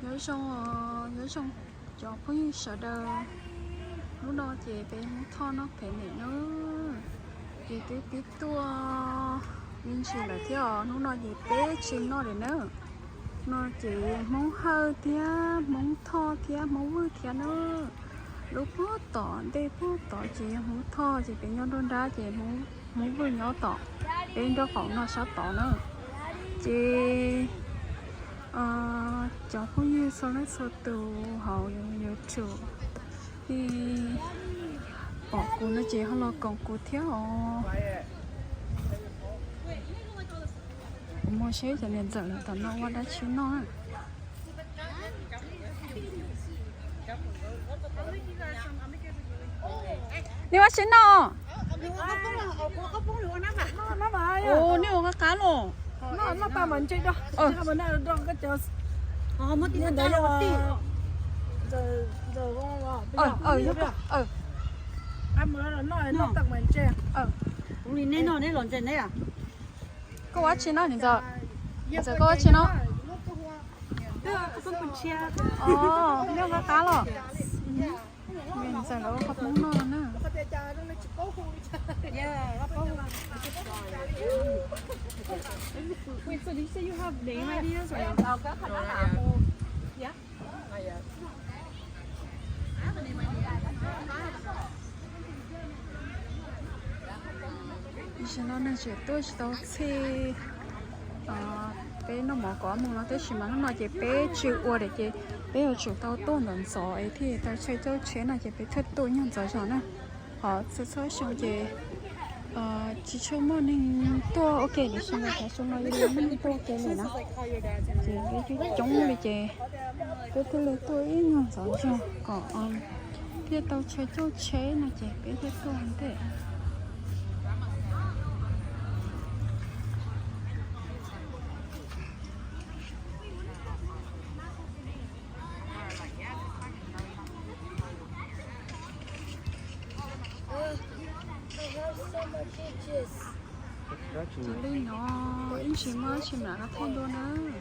Nyob zoo, nyob zoo cov phooj ywg sawv daws. Hnub no ces peb Hmoob Thoj noj pem nim no ces twb pib tuaj me ntsis lawm thiab os. Hnub no ces peb tsis noj li na. No ces Hmoob Hawj thiab Hmoob Thoj thiab Hmoob Vwj thiab na. Lub puag tom ntej puag tod ces yog Hmoob Thoj ces peb nyob nruab nrab ces Hmoob Vwj nyob tom peb nraub qaum no sab tod na. Ces cov phooj ywg txhua leej txhua tus hauv YouTube pom kuv no ces ho los koom kuv thiab os. Kuv mus seb cov niam ntxawm lawv tom no ua dab tsi noj na. Nej ua tsi noj? Ua nej ua qab qab los. Koj ua tsi noj niam ntxawm? Niam ntxawm koj ua tsi noj? Nej ua qab qab los. Niam ntxawm lawv ua qhov Hmoob noj na. Tam sim no neeg tseem tuaj tsis tau txhij. Peb noj mov kom mus no tab sis mas hnub no ces peb tsis ua lawm ces peb yuav tsum tau tuaj ntxov ntxov es thiaj tau chaw caij tsheb no ces peb thiaj tuaj nyuag ntxov zog na. Qhov txhua txhua xyoo ces tsis tshua muaj neeg tuaj ua ke, tiam sis mas xyoo no yeej muaj neeg tuaj ua ke lawm na. Ces peb coob coob li ces peb thiaj li tuaj ib nyuag ntxov zog kom thiaj tau chaw caij tsheb no ces peb thiaj tuaj ua ntej. Li no ib ntsis muaj ib ntsis mam li thauj dua nawb.